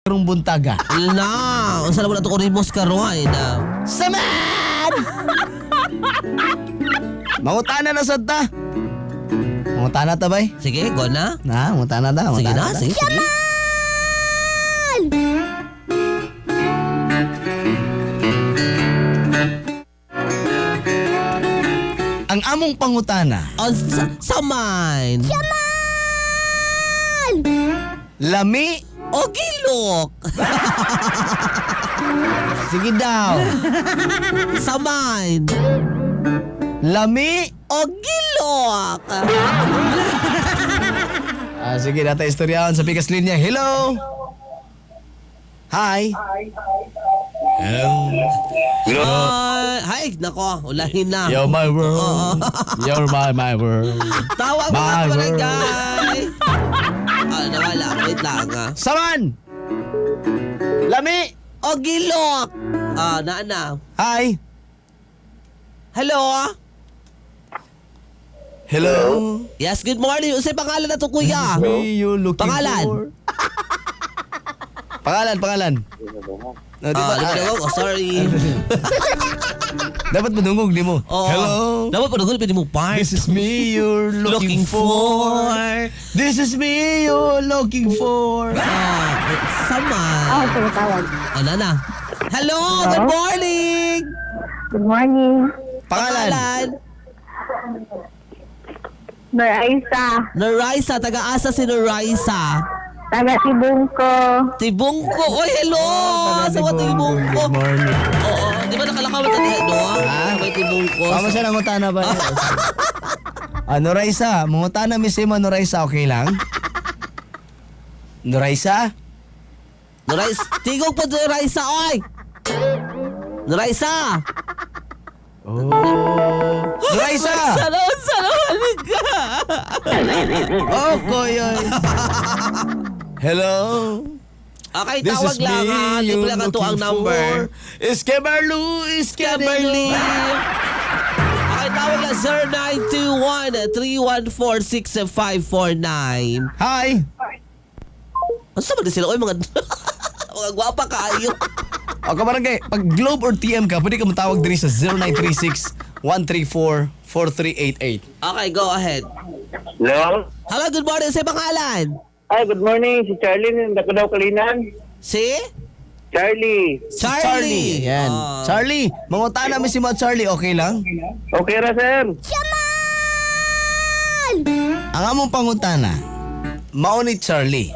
Karong buntaga. Na, unsa na mo na to rimos karon? Saman! Mangutana na sad ta. Mangutana ta bay? Sige, go na. Na, mangutana ta. Sige Mangutana na, ta. sige, sige. Ang among pangutana, On sa, saman. lami, O gilok. Sige daw. Saman. Lami. O gilok. Ah, sige, data istoryahan sa Pikas Linya. Hello! Hi! Hello. Ay, hay, nako, ulahin na. You're my world. You're my world. Tawag mo My na world. barangay. Ah, nawala. Wait lang, ah. Saman! Lami! O gilok. Ah, naa na. Hi! Hello? Hello! Yes, good morning. Unsay pangalan na to, kuya? Me you looking Pangalan? for? Pangalan, pangalan. No, di ba? Ah, di ba dungog? Oh, sorry. Dapat madungog di mo. Oo. Hello. Dapat padungog pwede mo part. This is me you're looking for. This is me you're looking for. Ah, saman. Ah, tumatawag. Oh, nana. Hello, good morning. Good morning. Pangalan. Noraisa. Noraisa, taga-asa si Noraisa. Taga Tibungko. Tibungko. Oy, hello! Sa mga Tibungko. Good morning. Oo, di ba nakalakaw ta diha, no? Ha? May Tibungko. Tama siya nangutana ba? Ah, Noraisa, mangutana mi si mo Noraisa, okay lang? Noraisa? Noraisa, tigog po Noraisa, oy! Noraisa! Oh. Noraisa! Salamat, salamat ka! Oh, koyoy. Hello. Okay, This tawag is lang me ha. you're Libre lang ato ang looking number. for. Is Kimberly, is Kimberly. Kimberly. Okay, tawag lang 0921-314-6549. Hi. Ano sa ba sila? Oy, mga mga gwapa kaayo. O kabarangay, pag Globe or TM ka, pwede ka matawag diri sa 0936 134 4388. Okay, go ahead. Hello? Hello, good morning. Sa pangalan? Ay, good morning. Si Charlie, ng Dakudaw Kalinan. Si? Charlie. Charlie. Yan. Ah. Charlie, mangutana mi si mo Charlie, okay lang? Okay ra, sir. Ang among pangutana, mao ni Charlie.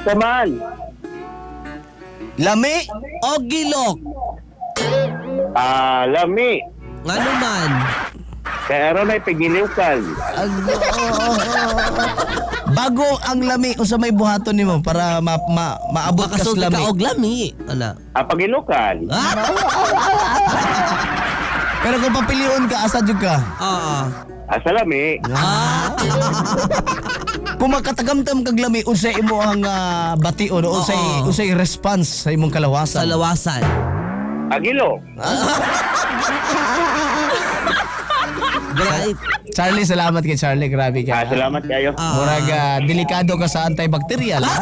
Saman. Lami, O gilok. Ah, lami. Ngano man? Kaya aron ay pagiliwkan. Bago ang lami unsa may buhaton nimo para maabot ka sa Makasulti lami. ka og lami. Ana. Ah, pagilukan. Ah? Pero kung papilion ka, asa jud ka? Oo. Ah, sa lami. Ah. Kung makatagamtam kag lami, unsay imo ang bation o unsay Oo. unsay response sa imong Sa kalawasan? lawasan. Agilo. Right. Charlie, salamat kay Charlie. Grabe Ah, ka. salamat kayo. Ah. Murag delikado ka sa antibacterial. Ha?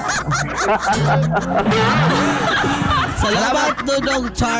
Salamat, Dodong Charlie.